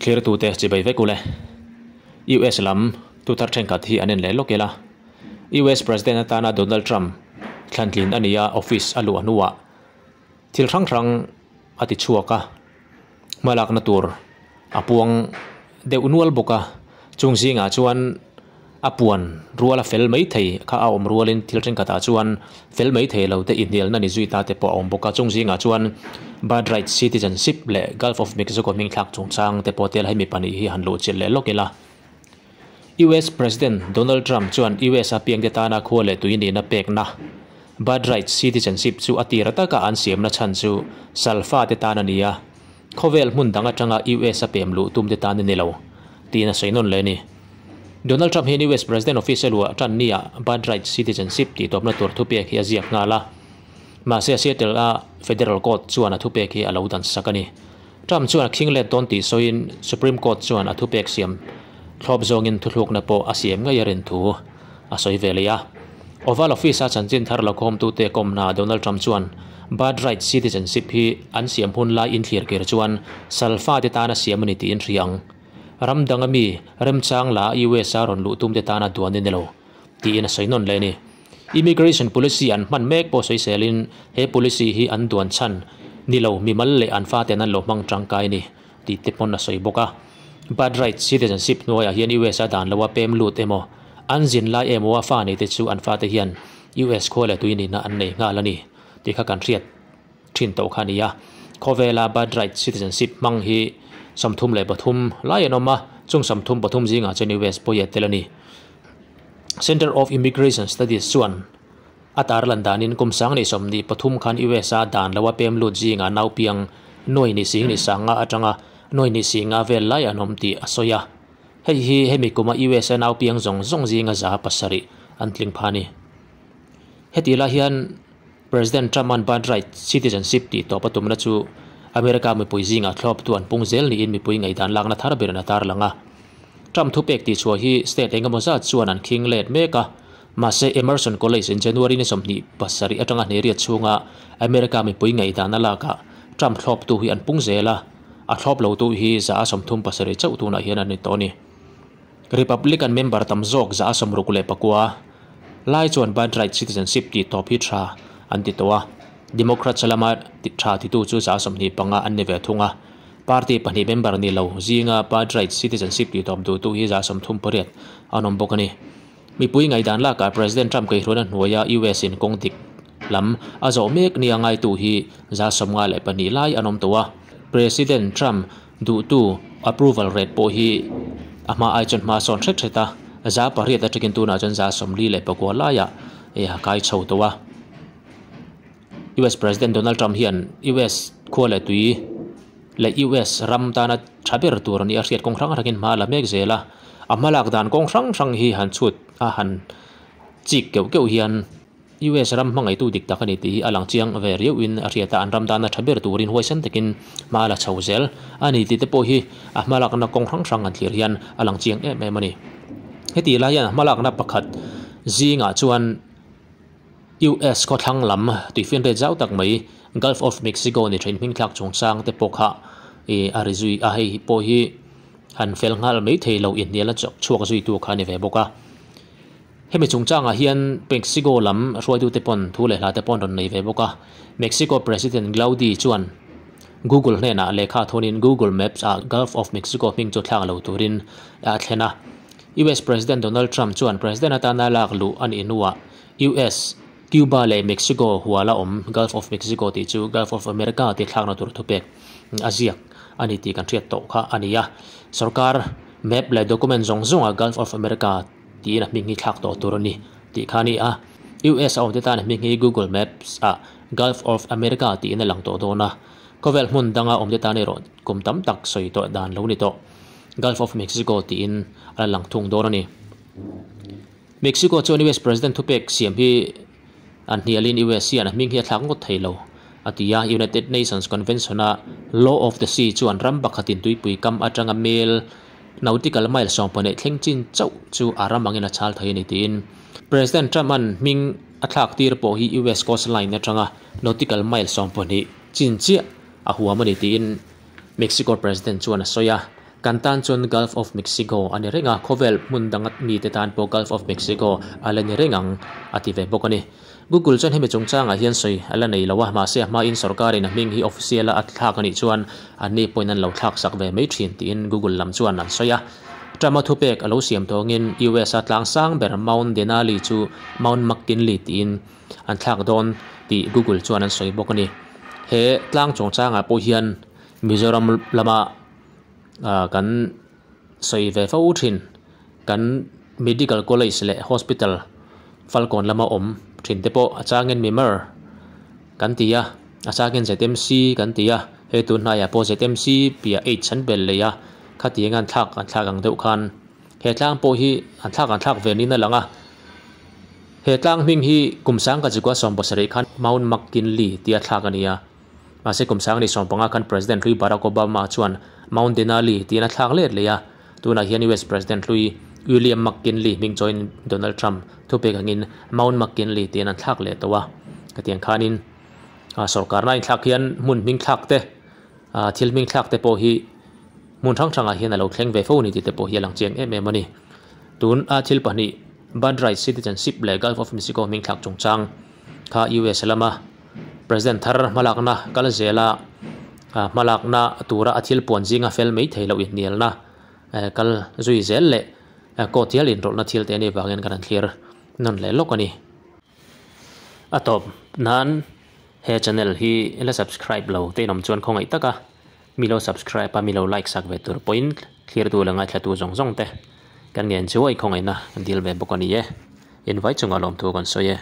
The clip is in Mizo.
Thlirtute chibai vek ule. US lam thuthar thenkhat hi an en leh lawk ila. US President atana Donald Trump thlantlin a ni a, office a luah hnuah thil hrang hrang a ti chhuak a, hmalakna tur a puang deuh nual bawk a, chung zingah chuan a puan rual a fel mai thei kha a awm rualin thil thenkhatah chuan fel mai thei lo te inhnialna ni zui ta te pawh a awm bawk a, chung zingah chuan birthright citizenship leh Gulf of Mexico hming thlak chungchang te pawh tel hemi pahnih hi han luh chilh leh lawk ila. US President Donald Trump chuan US a piangte tana khua leh tui nihna pekna birthright citizenship chu a tir taka an siamna chhan chu salfa te tan a ni a, Khawvel hmun dang atanga US a pem luh tum te tan a ni lo, tiin a sawi nawn leh a ni. Donald Trump hian US President office a luah tan nia birthright citizenship tih tawpna tur thupek hi a ziak nghal a. Mahse Seattle a Federal Court chuan a thupek hi a lo dan sak a ni. Trump chuan a khing let dawn tih sawiin Supreme Court chuan a thupek siam thlawp zawngin thuthlukna pawh a siam ngei a rin thu a sawi ve leh a. Oval Office-a chanchin thar lo khawmtute kawmna Donald Trump chuan birthright citizenship hi an siam hun lai inthlir kir chuan salfa te tana siam a ni tiin hria ang. Ram danga mi remchang la US-a rawn luh tumte tana duan a ni lo, tiin a sawi nawn leh a ni. Immigration policy an hman mek pawh sawiselin he policy hi an duan chhan ni lo mimal leh an faten an lo hmang tangkai a ni tih te pawn a sawi bawk a. Birthright citizenship hnuaiah hian US-a dan loa pem lut emaw, an zin lai emaw a fa neite chu an fate hian US khua leh tui nihna an nei nghal a ni tih kha kan hriat thin tawh kha a ni a. Khawvela birthright citizenship hmang hi 33 lai an awm a, chung 33 zingah chuan US pawh i a tel a ni. Center of Immigration Studies chuan a tarlan danin kum 2023 khan US-a dan loa pem lut zingah naupiang nuai ni sing ni sanga atanga nuai ni singa vel lai an awm tih a sawi a. Hei hi hemi kuma US-a naupiang zawng zawng zinga 7% an tling pha a ni. Heti lai hian President Trump-a'n birthright citizenship tih tawp a tumna chu America mipui zingah thlawptu an pung zel niin mipui ngaihdan lakna thar berin a tarlang a. Trump thupek tihchhuah hi state engemaw zat chuan an khing let mek a, mahse Emerson College in January ni 27 atanga hnehriat chhunga America mipui ngaihdan a lakah Trump thlawptu hi an pung zel a, a thlawp lotu hi 37% chauh tunah hian an ni tawh a ni. Republican member tam zawk 69% lai chuan birthright citizenship tih tawp hi tha an ti tawh a, Democrats lama tha titu chu 25% an ni ve thung a. Party pahnih member ni lo zinga birthright citizenship tih tawp duhtu hi 38% an awm bawk a ni. Mipui ngaihdan lakah President Trump kaihhruaina hnuaia US in kawng dik lam a zawh mek nia ngaitu hi 52% lai an awm tawh a. President Trump Duhtu approval rate pawh hi a hma ai chuan hma sawn hret hret a, 8% atangin tunah chuan 49% laiah a kai chho tawh a. US President Donald Trump hian US khua leh tui leh US ram tana tha ber tur a nih a hriat kawng hrang hrangin hma a la mek zel a, a hmalak dan kawng hrang hrang hi han chhut a han chik keuh keuh hian US ram hmangaihtu dik tak a ni tih hi a lang chiang ve riauhin a hriat a, an ram dana tha ber turin huaisen takin hma a la chho zel a ni tih te pawh hi a hmalakna kawng hrang hrang an thlir hian a lang chiang em em a ni. Heti lai hian hmalakna pakhat zingah chuan US khawthlang lam tuifinriat zau tak mai Gulf of Mexico ni thin hming thlak chungchang te pawh kha ih a ri zui a, hei pawh hi han fel nghal mai thei lo inhnial a chhuak zuitu kha a ni ve bawk a. Hemi chungchangah hian Mexico lam hruaitute pawn thu leh hlate pawh an rawn nei ve bawk a. Mexico President Glaudi chuan Google hnenah lehkha thawnin Google Maps ah Gulf of Mexico hming chu thlak lo turin a thlen a. US President Donald Trump chuan President atana lak luh a nih hnuah US, Cuba leh Mexico huala awm Gulf of Mexico tih chu Gulf of America tih thlakna tur thupek a ziak a ni tih kan hriat tawh kha a ni a. Sorkar map leh document zawng zawngah Gulf of America tiin a hming hi thlak tawh tur a ni tih kha a ni a. US a awmte tan a hming hi Google Maps ah Gulf of America tiin a lang tawh dawn a. Khawvel hmun danga awmte tan erawh kum tam tak sawi tawh dan lo ni tawh. Gulf of Mexico tiin a la lang thung dawn a ni. Mexico chuan US President thupek siam hi an hnialin US hian a hming hi a thlak ngawt thei lo a ti a. United Nations Convention a Law of the Sea chuan ram pakhatin tuipui kam atanga mel Nautical mile 18 thleng chin chauh chu a ram angin a chhal thei a ni tiin President Trump-a'n hming a thlak tir pawh hi US coastline atanga nautical mile 12 chin chiah a huam a ni tiin Mexico President chuan a sawi a. Kan tan chuan Gulf of Mexico a ni reng a, khawvel hmun danga mite tan pawh Gulf of Mexico a la ni reng ang, a ti ve bawk a ni. Google chuan hemi chungchangah hian sawi a la nei lo a, mahse a hmain sorkarin a hming hi official a a thlak a nih chuan anni pawhin an lo thlak sak ve mai thin tiin Google lam chuan an sawi a. Trump-a thupek a lo siam tawngin US-a tlang sang ber Mount Denali chu Mount McKinley tiin an thlak dawn tih Google chuan an sawi bawk a ni. He tlang chungchangah pawh hian Mizoram lama kan sawi ve fo thin kan medical college leh hospital falkawn lama awm thin te pawh a changin mimar kan ti a a changin Z_M_C kan ti a hei tun hnaiah pawh Z_M_C piah H an bel leh a khatiang an thlak an thlak ang deuh khan he tlang pawh hi an thlak an thlak ve niin a lang a he tlang hming hi kum sang ka zikua sawmpasarih khan Mount McKinley tia thlak a ni a. Mahse kum sang ni 15 khan President hlui Barack Obama chuan Mount Denali tiin a thlak let leh a, tunah hian US President hlui William McKinley hming chawiin Donald Trump thupek angin Mount McKinley tiin an thlak leh tawh a. Hetiang khanin sorkarna inthlak hian hmun hming thlak te, thil hming thlak te pawh hi hmun hrang hrangah hian a lo thleng ve fo ni tih te pawh hi a lang chiang em em a ni. Tun a thil pahnih Birthright Citizenship leh Gulf of Mexico hming thlak chungchang kha US lama President thar hmalakna kal zela hmalakna tura a thil puan zinga fel mai thei loh inhnialna kal zui zel leh court hial inrawlhna thil te a nih vangin kan han thlir nawn leh lawk a ni. A tawp nan he channel hi la subscribe lo te inawm chuan khawngaih taka mi lo subscribe a mi lo like sak ve tur pawhin thlirtu leh ngaithlatu zawng zawng te kan ngen chu a i khawngaihna kan dil ve bawk a ni e. Invai chungah lawmthu kan sawi e.